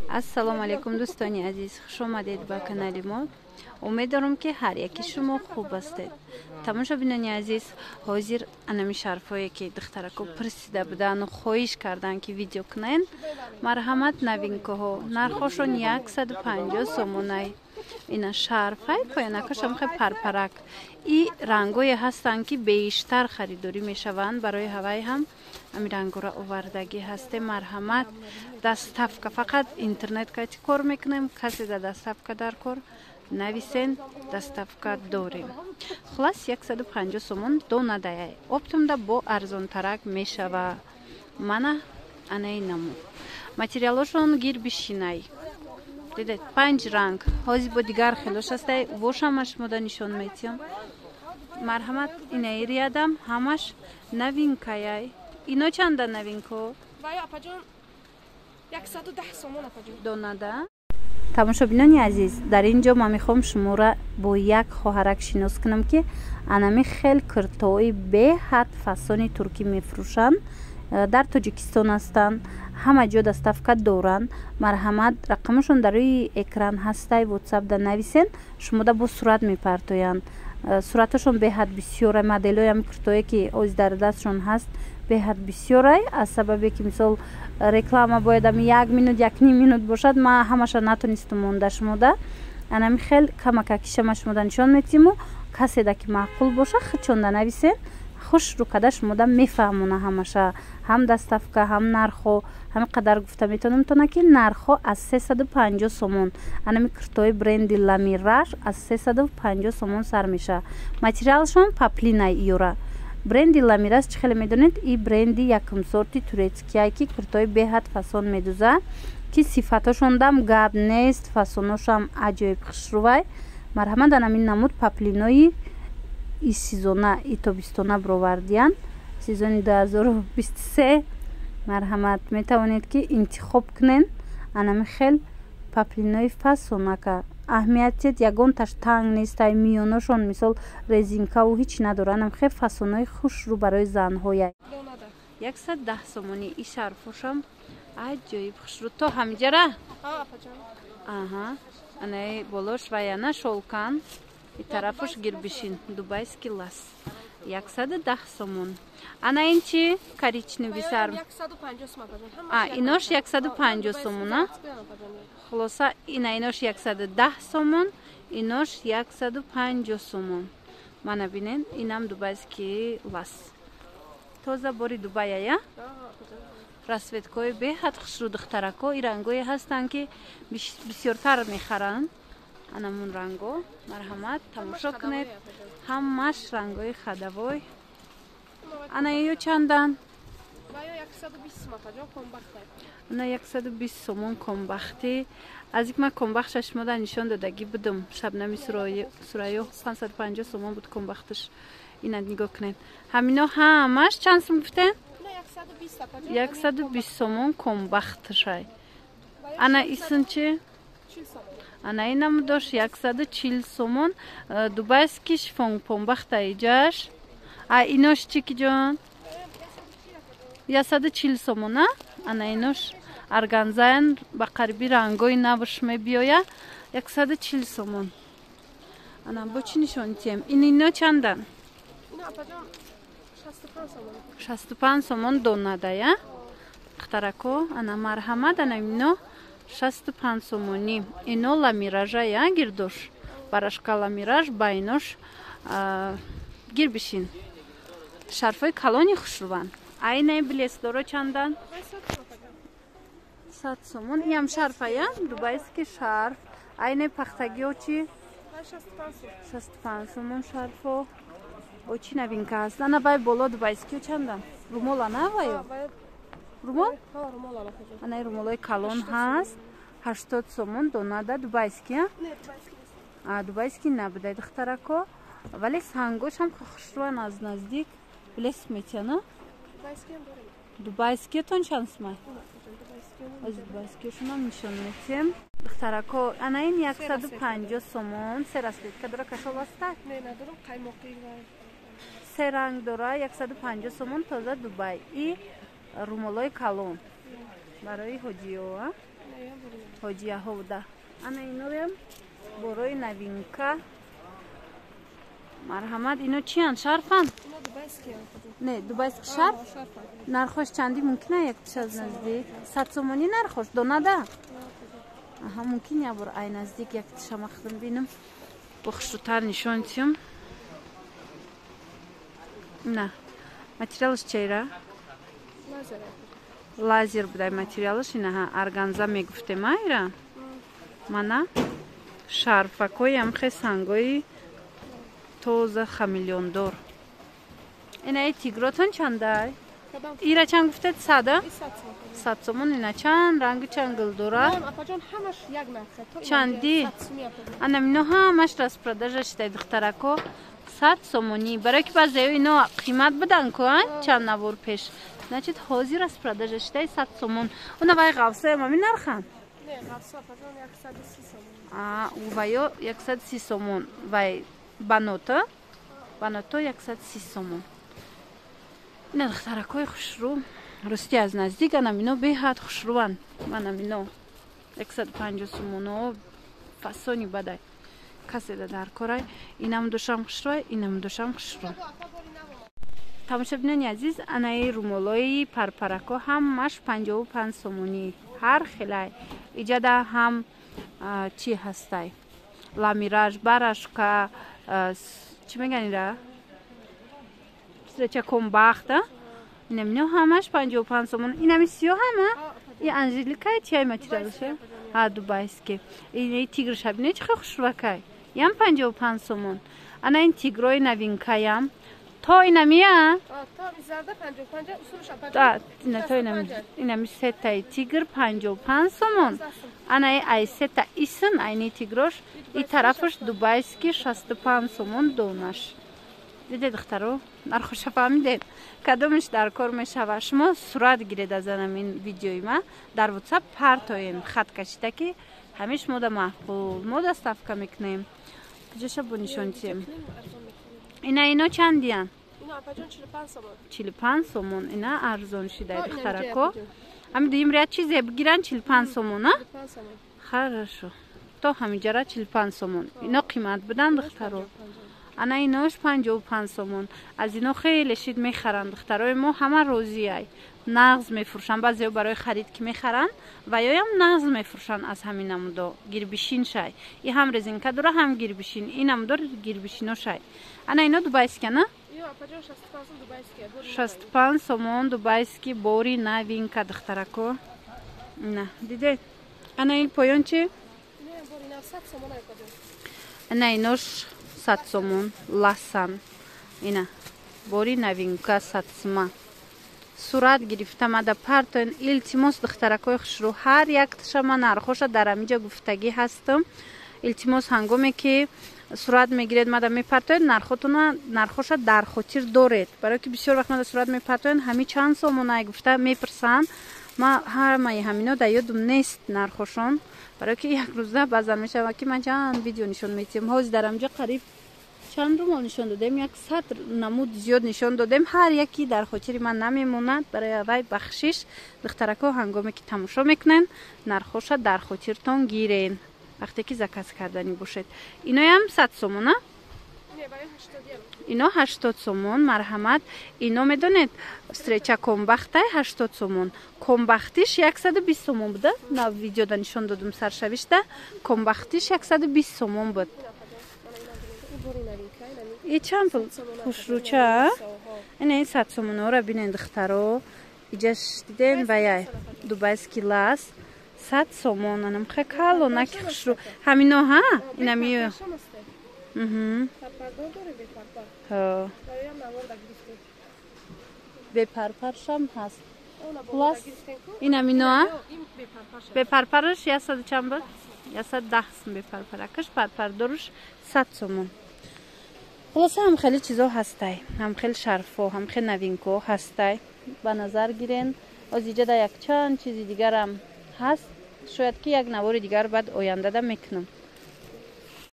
Ассалому алайкум, дӯстони азиз, хушомадед ба канали мо. Умед дорам, ки ҳар яки шумо хуб ҳастед. Тамошобинони азиз, ҳозир анами шарфҳое, ки духтарако пурсида будану хоҳиш карданд, ки видео кунен, марҳамат, новинкаҳо, нархошон 150 сомонай. Ина шарфай, поянакашам хе парпарак. И рангое ҳастанд, ки бештар харидорӣ мешаванд. Барои ҳавай ҳам ами рангора овардагӣ ҳастем. Марҳамат, доставка фақат интернет кати кор мекунем. Касе да доставка дар кор, нависен, доставка дорем. Хулас, 150 сомон донадая, оптом да бо арзонтарак мешава. Мана анаи намуд материалошон гирбишинай. Дидед, панҷ ранг. Ҳозир бо дигар хелош ҳастай, вошама шумода нишон метиҳам. Марҳамат, инаи риядам ҳамаш новинкаяй. Ино чанда новинко? Донада. Тамошобинони азиз, дар ин ҷо ман мехоҳам шуморо бо як хоҳарак шинос кунам, ки анами хел киртои беҳад фасони туркӣ мефурӯшанд. Дар Тоҷикистон ҳастанд, ҳама ҷо доставка доранд. Марҳамат, рақамашон дар рӯи экран ҳастай, Ватсапда нависен, шумода бо сурат мепартоянд. Сураташон беҳад бисёра, моделҳои ҳами киртое, ки оз дар дастшон ҳаст, беҳад бисёрай. Аз сабабе ки, мисол, реклама бояд ами як минут, якним минут бошад, ман ҳамаша натонистум монда шумода. Анами хел камакакишама шумода нишон метиҳиму каседа ки маъқул боша, худшонда нависен, хушрӯ када шумода мефаҳмона ҳамаша, ҳам доставка, ҳам нархҳо. Ҳамин қадар гуфта метавонам тона, ки нархҳо аз 350 сомон. Анами киртои бренди Ламираж аз 350 сомон сар мешавад. Материалшон паплинай. Иёра бренди Ламираж, чӣ хеле медонед, и бренди якумсорти турецкия, ки киртои беҳад фасон медуза, ки сифатошондам гап нест, фасоношам аҷоиб хушрӯвай. Марҳамат, анамин намуд паплинои и сезона, и тобистона бировардиян, сезони 2023. Марҳамат, метавонед, ки интихоб кунен. Анами хел паплинои фасонака, аҳамиятият, ягонташ танг нестай, миёношон, мисол, резинкаву ҳеч надора. Анам хел фасонои хушрӯ барои занҳоя, 110 сомонӣ. И шарфошам аҷоиб хушрӯ, то ҳамиҷара. Аҳа, анаи болош ваяна шолкан, и тарафош гирбишин, дубайский лас, 110 сомон. Ана ин чи, коричневый сар? А инош 150 сомона. Хулоса, ина инош 110 сомон, инош 150 сомон. Мана бинен, инам дубайский лас, тоза бори Дубаяя. Расцветкои беҳад хушрӯ, духтарако. И рангое ҳастанд, ки бисёртар мехаранд, анамун ранго. Марҳамат, тамошо кунед, ҳамаш рангои ходовой. Ана ё чандан? Ана 120 сомон комбахтӣ. Аз ик ман комбахтша шумода нишон додагӣ будум, Шабнами Сурайё, 550 сомон буд комбахташ. Ина нигоҳ кунед, ҳамино ҳамаш чанд сум гуфтен? 120 сомон комбахтшай. Ана исн чи? Ана инам дошт 140 сомон, дубайский шифон помбахта иҷаш. А инош чи, ки ҷон? 140 сомона. Ана инош органзаян, ба қариби рангои навш мебиёя, 140 сомон. Ана бо чӣ нишон тием? Ин ино чандан? 65 сомон донадая, духтарако. Ана марҳамат, ана ино 65 сомонӣ. Ино Ламиража, я гирдош барашка Ламираж, ба инош гир бишин. Шарфҳои калони хушрӯванд. Айнаи блесдоро чандан? 100 сомон. Иам шарфа, я дубайский шарф. Айнаи пахтагиҳо чи? 65 сомон шарфо. О, чӣ новинка ҳаст? Ана вай боло дубайскиҳо чандан? Румола на вайо? Румол, анаи румолои калон ҳаст, 80 сомон донада, дубайский. А дубайский набудай, духтарако, вале сангошам хушрӯан, аз наздик блеск метиҳана. Дубайскиятон чанд сумай? Аз дубайскиёшонам нишон метиҳем, духтарако. Ана ин 150 сомон, се расцветка дора. Кашол аста, се ранг дора, 150 сомон, тоза Дубай. И румолои калон барои ҳоҷиё. Ҳоҷияҳо буда. Ана инорам борои новинка, марҳамат. Ино чиянд, шарфанд? Не, дубайский шарф. Нархош чандӣ? Мумкина яктиш аз наздик? 100 сомонӣ нархош донада. Аҳа, мумкин як бор ай наздик яктиша махдум бинам, бо хушрӯтар нишон тиём. На, материалаш чайра? Лазер будай материалаш. Инаҳа, органза мегуфтем айра. Мана шарфакои амхе, сангои тоза, хамелеондор. Инаи тигротон чандай? Ира чанд гуфтед? Сада? 100 сомон. Ина чанд рангу чанд гул дора? Чанди? Ана мино ҳамаш распродажа шидай, духтарако, 100 сомонӣ. Барои ки баъзео ино қимат будан ку чанд навор пеш, значит, ҳозир распродажа шидай, 100 сомон. Уна вай ғавсоям ами нархан? Ваё 130 сомон. Вай банота, баното 130 сомон. Ина, духтаракҳои хушрӯ, рости аз наздик анам ино беҳад хушрӯанд. Манам ино 150 сомоно, фасони бадай. Каседа дар корай, инам душам хушрӯай, инам душам хушрӯ. Тамошобинони азиз, анаи румолои парпарако ҳамаш 55 сомонӣ, ҳар хелай. Иҷада ҳам чӣ ҳастай, ламираж, барашка, чӣ меган ира, встреча комбахта. Инамино ҳамаш 55 сомон. Инами сиё ҳама и анжеликай, чиай материалша? А, дубайский. Ини тигр шабине, чӣ хушрӯакай, ям 55 сомон. Ана ин тигрои новинкаям то инамия, инами сетаи тигр 55 сомон. Ана ай сета исн айни тигрош и тарафаш дубайский, 65 сомон донаш. Диде, духтаро, нархоша фаҳмидед? Кадомиш дар кор мешава, шумо сурат гиред аз анамин видеои ма, дар Ватсап партоем хат кашида, ки ҳамиш мода маъқул, мо доставка мекунем. Куҷоша бо нишон тием? Ина ино чандиян? 45 сомон. Ина арзон шидай, духтарако. Ҳами дуюм ряд чизе бигиран, 45 сомон. А, хорошо, то ҳамиҷара 45 сомон. Ино қимат будан, духтаро. Ана инош 55 сомон. Аз ино хеле шид мехаранд духтарои мо, ҳама розиай, нағз мефурӯшанд. Баъзео барои харид ки мехаранд, ва ёям нағз мефурӯшанд. Аз ҳамин намудо гирбишин шай, и ҳам резинка дора, ҳам гирбишин. Ин намудор гирбишино шай. Ана ино дубайский на 65 сомон, дубайский, бори новинка, духтарако. На, дидед? Ана ин поён чи? Ана инош 100 сомон, ласан. Ина бори новинка, 100 сума. Сурат гирифта мада партоен, илтимос, духтаракои хушрӯ. Ҳар якташа ман нархоша дар амиҷа гуфтагӣ ҳастам. Илтимос, ҳангоме ки сурат мегиред, мада мепартоед, нархотона, нархоша дар хотир доред, барое ки бисёр вақт мада сурат мепартоед, ҳами чанд сомонай гуфта мепурсанд. Ма ҳамаи ҳамино дар ёдум нест нархошон, барое ки як рӯза баъзан мешавад, ки ман чанд видео нишон медиҳам. Ҳозир дар амиҷа қариб чанд румол нишон додем, 100 намуд зиёд нишон додем, ҳар яке дар хотири ман намемонад. Барои вай бахшиш, духтарако. Ҳангоме ки тамошо мекунен, нархоша дар хотиртон гирен, вақте ки заказ карданӣ бошед. Иноям 100 сомона? Ино 80 сомон, марҳамат. Ино медонед, встреча комбахтай 80 сомон, комбахтиш 120 сомон буда. На видеода нишон додум, саршавишда комбахтиш 120 сомон буд. И чанд пул, хушрӯча. Ина ин 100 сомонҳоро бинен, духтаро. Иҷаш дидем, ваяй дубайский лас, 100 сомон. Анамхе калонаки хушрӯ ҳамино ҳа, инами. Парпардор дорӣ, бепарпар? Ҳо. Бароям наворда гирифтем. Бепарпаршам ҳаст. Она Хулас, боварда гирифтем ку. Инам иноа? Ин бепарпар шад. Бепарпараш яксаду чанд буд? 110 сум бепарпаракаш, парпардоруш 100 сомон. Хулоса, ҳам хеле чизо ҳастай, ҳам хеле шарфо, ҳам хеле новинко ҳастай, ба назар гирен. Оз иҷада якчанд чизи дигарам ҳаст, шояд ки як навори дигар баъд ояндада мекунам.